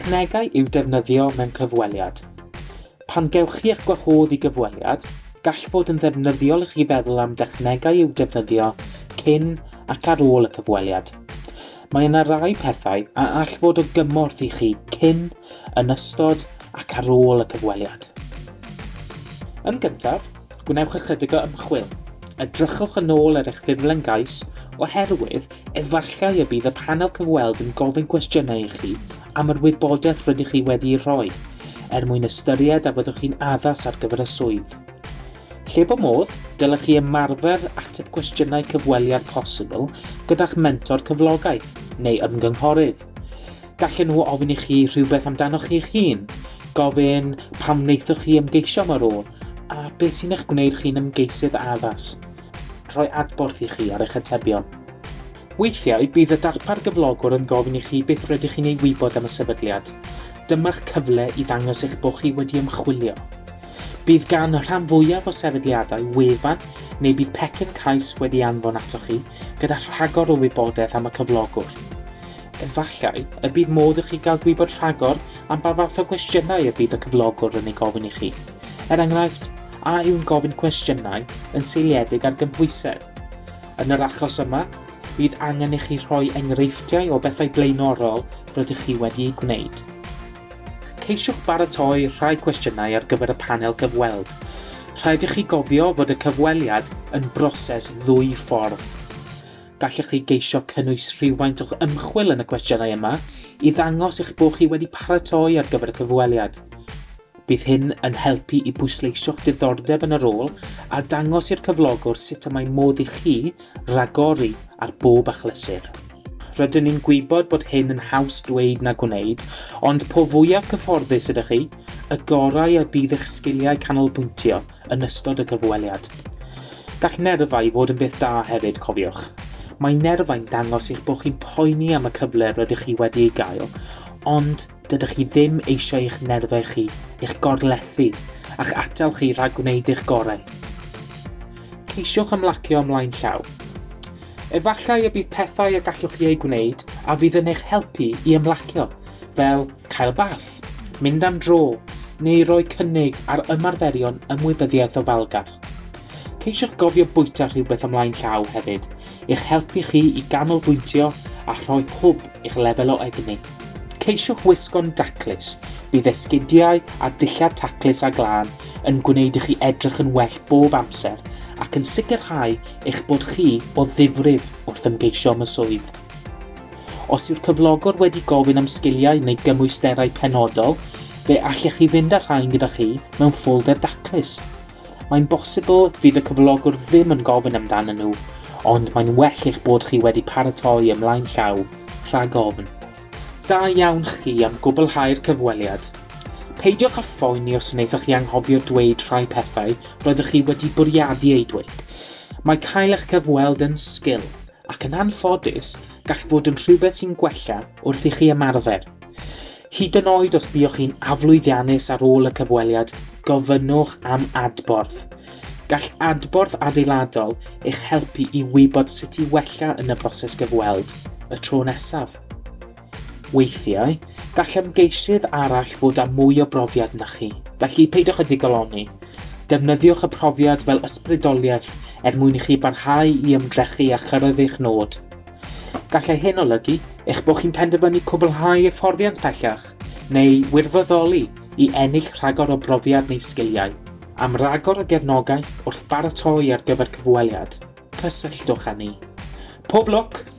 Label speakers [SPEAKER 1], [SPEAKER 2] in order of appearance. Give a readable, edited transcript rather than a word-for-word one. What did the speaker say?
[SPEAKER 1] Technegau i'w defnyddio mewn cyfweliad. Pan gewch chi eich gwahodd i gyfweliad, gall fod yn ddefnyddiol i chi feddwl am dechnegau i'w defnyddio cyn ac ar ôl y cyfweliad. Mae yna rai pethau a all fod o gymorth i chi cyn, yn ystod ac ar ôl y cyfweliad. Yn gyntaf, gwnewch ychydig o ymchwil. Edrychwch yn ôl ar eich ffurflen gais oherwydd efallai y bydd y panel cyfweld yn gofyn cwestiynau i chi am yr wybodaeth rydych chi wedi'i rhoi, er mwyn ystyried a fyddwch chi'n addas ar gyfer y swydd. Lle bo modd, dylech chi ymarfer ateb cwestiynau cyfweliad posibl gyda'ch mentor cyflogaeth neu ymgynghorydd. Gallen nhw ofyn i chi rhywbeth amdanoch chi'ch hun, gofyn pam wnaethoch chi ymgeisio am y rôl a beth sy'n eich gwneud chi'n ymgeisydd addas. Rhoi adborth i chi ar eich atebion. Weithiau, bydd y darpar gyflogwr yn gofyn i chi beth rydych chi'n ei wybod am y sefydliad. Dyma'ch cyfle i ddangos eich bod chi wedi ymchwilio. Bydd gan y rhan fwyaf o sefydliadau wefan neu bydd pecyn cais wedi anfon atoch chi gyda rhagor o wybodaeth am y cyflogwr. Efallai y bydd modd i chi gael gwybod rhagor am ba fath o gwestiynau y bydd y cyflogwr yn eu gofyn i chi. Er enghraifft, a yw'n gofyn cwestiynau yn seiliedig ar gymhwysedd? Yn yr achos yma, bydd angen i chi rhoi enghreifftiau o bethau blaenorol rydych chi wedi eu gwneud. Ceisiwch baratoi rhai cwestiynau ar gyfer y panel cyfweld. Rhaid i chi gofio fod y cyfweliad yn broses ddwy ffordd. Gallech chi geisio cynnwys rhywfaint o'ch ymchwil yn y cwestiynau yma i ddangos eich bod chi wedi paratoi ar gyfer y cyfweliad. Bydd hyn yn helpu i bwysleisio'ch diddordeb yn y rôl a dangos i'r cyflogwr sut y mae modd i chi ragori ar bob achlysur. Rydyn ni'n gwybod bod hyn yn haws dweud na gwneud, ond po fwyaf cyfforddus ydych chi, y gorau y bydd eich sgiliau canolbwyntio yn ystod y cyfweliad. Gall nerfau fod yn beth da hefyd, cofiwch. Mae nerfau'n dangos eich bod chi'n poeni am y cyfle rydych chi wedi ei gael, ond dydych chi ddim eisiau i'ch nerfau chi eich gorlethu a'ch atal chi rhag gwneud eich gorau. Ceisiwch ymlacio ymlaen llaw. Efallai y bydd pethau y gallwch chi eu gwneud a fydd yn eich helpu i ymlacio, fel cael bath, mynd am dro, neu roi cynnig ar ymarferion ymwybyddiaeth ofalgar. Ceisiwch gofio bwyta rhywbeth ymlaen llaw hefyd, i'ch helpu chi i ganolbwyntio a rhoi hwb i'ch lefel o egni. Ceisiwch wisgo'n daclus, bydd esgidiau a dillad taclus a glân yn gwneud i chi edrych yn well bob amser ac yn sicrhau eich bod chi o ddifrif wrth ymgeisio am y swydd. Os yw'r cyflogwr wedi gofyn am sgiliau neu gymwysterau penodol, fe allech chi fynd â rhain gyda chi mewn ffolder daclus. Mae'n bosibl fydd y cyflogwr ddim yn gofyn amdanyn nhw, ond mae'n well eich bod chi wedi paratoi ymlaen llaw, rhag ofn. Da iawn chi am gwblhau'r cyfweliad. Peidiwch â phoeni os wnaethoch chi anghofio dweud rhai pethau roeddech chi wedi bwriadu eu dweud. Mae cael eich cyfweld yn sgil, ac yn anffodus, gall fod yn rhywbeth sy'n gwella wrth i chi ymarfer. Hyd yn oed os buoch chi'n aflwyddiannus ar ôl y cyfweliad, gofynnwch am adborth. Gall adborth adeiladol eich helpu i wybod sut i wella yn y broses gyfweld y tro nesaf. Weithiau, gall ymgeisydd arall fod â mwy o brofiad na chi, felly peidiwch â digalonni. Defnyddiwch y profiad fel ysbrydoliaeth er mwyn i chi barhau i ymdrechu a chyrraedd eich nod. Gallai hyn olygu eich bod chi'n penderfynu cwblhau hyfforddiant pellach neu wirfoddoli i ennill rhagor o brofiad neu sgiliau. Am ragor o gefnogaeth wrth baratoi ar gyfer cyfweliad, cysylltwch â ni. Pob lwc!